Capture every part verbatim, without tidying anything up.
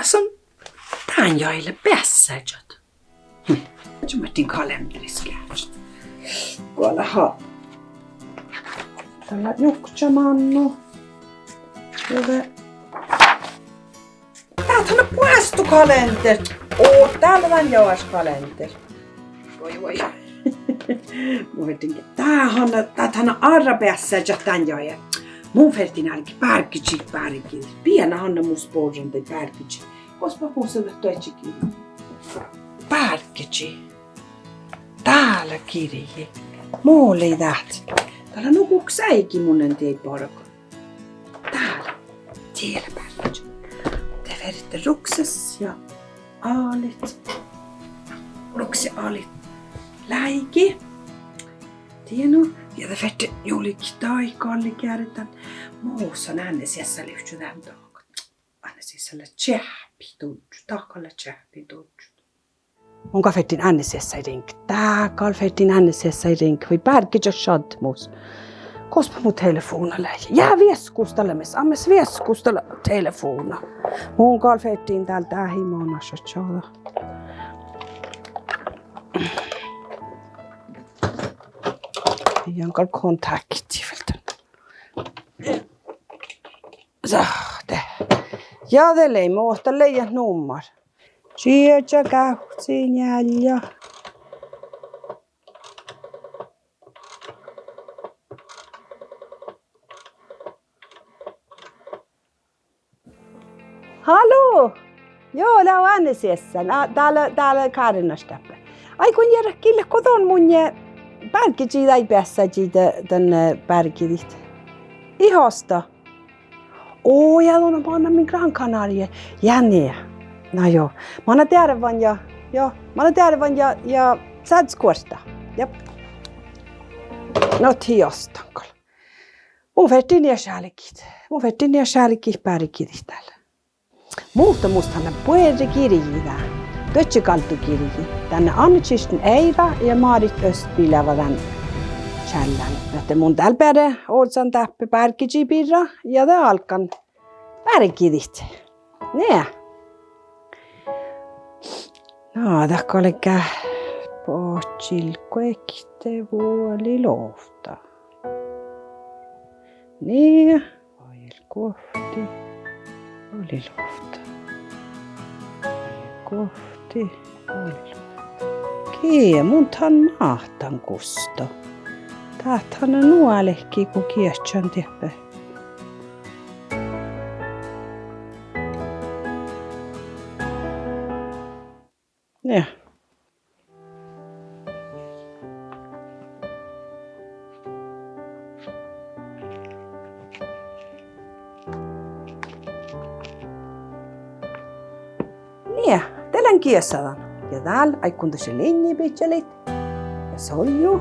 Son dán jagi lea beassážat. Hm. Čuohtin kalenderis geahččat. Go lea ha-, dál lea njuhkkamannu. Ja de, dát han lea boastokalender. Oh, dál lea dan jagi kalender. Oi, oi. Mun ferten ge-, dát han lea, dát han lea árra beassážat dan jagi. Mun ferten álgit bárggežiid bárgidit. Biena han lea mus borran daid bárggežiid. Gos bat mus leat doažžu girji? Bárggežiid. Dá lea girji. Mo lei dát? Dál lea nu guhkes áigi mun lean dieid bargan. Dál. Die lea bárggežiid. De ferte rukses ja alit. Rukses ja alit. Láigi. Die nu. Ja de ferte julget daid gallegeardan. Mus han Ánne-Sessa livččii dan dahkat. Ánne-Sessa lea čeahppi duddjot. Dahkat lea čeahppi duddjot. Mun gal ferten Ánne-Sessaid riŋget. Dá gal ferten Ánne-Sessaid riŋget. Vai bárggežat šaddet mus? Gos bat mu telefovdna lea? Ja vieskkostalii, amas vieskkostalii telefovdna. Mun gal ferten dál dáhit manašat čađa. Ja gal kontakti vel dan. Sahte. Ja de lei, muhto lei ja nummar. Čieža gávcci njeallje. Hallo! Juo, lea Ánne-Sessa. Na, dá lea, dá lea Kárenaš dáppe. Áiggun jearrat gillet go don munnje bárggežiid daid beassážiid dan, eh, bárgidit. Ii osta. Oh, ja don mannan min Gran Canaria. Ja nie. Na juo. Mannan dearvan ja, juo, mannan dearvan ja, ja sáhtášvuođa. Jep. Na, ii osta gal. Mun ferten ieš álgit. Mun ferten ieš álgit bárgidit dál. Muhto mus han lea buorre girji dá. Duodjegáldu girji. Dan lea Anne Kirsten Eira ja Marit Østby leaba dan čállán. Ahte mun dál beare ožžon dáppe bárggežiid birra ja de álgán bárgidit. Nie. Na, dat galgá: Badjel guokte, vuoli lovtta. Nie, badjel guokte, vuoli lovtta. Badjel guokte, vuoli lovtta. Gii mun dan máhtán gusto? Dát han lea nu álki go geahččan dieppe. Nie. Nie, de lean giesa dan. Ja dál áiggun dušše linnjebidjaliid ja soaju.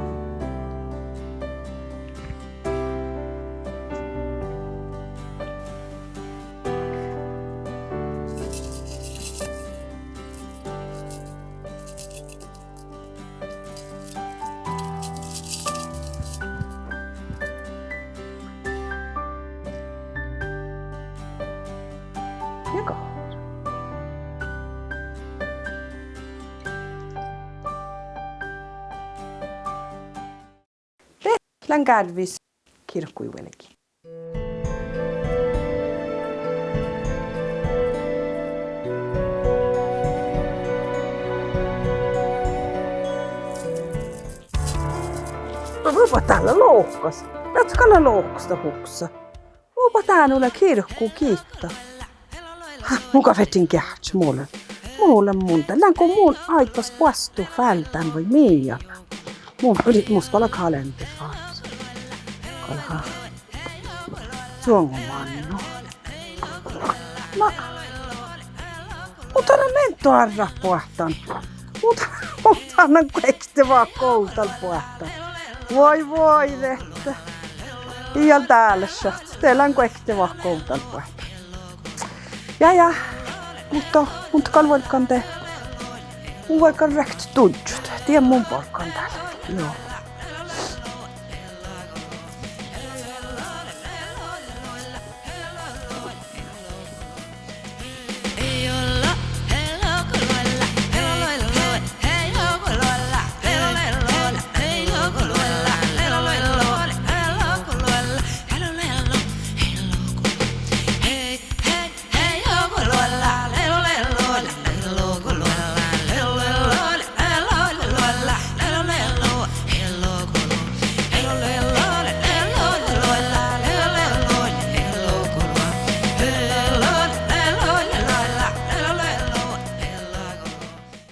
Ja gahččat. De lean gárvvis girkuid vuolgit. Vuoi, vuoi, dá lea lohkas. Dát gal lea lohkas dat huksa. Vuoi, vuoi, dá nu lea girku gitta. Mun gal ferten geahččat, mun lean, mun lean, mun dán, lean go mun áibbas boastut váldán vai mii. Mun, mus gal lea kalenderit fárus. Gal lea. Čuoŋŋo mannu. Na. Muhto mun lean doarrat boahtán. Muhto, muhto mun lean guokte vahku ovdal boahtán. Vuoi, vuoi, dehte. Ii dál šat. De lean guokte vahku ovdal boahtán. Ja, ja. Muhto, muhto gal vuolggán de. Mun vuolggán ruoktot duddjot. Dien mun barggan dál. Juo.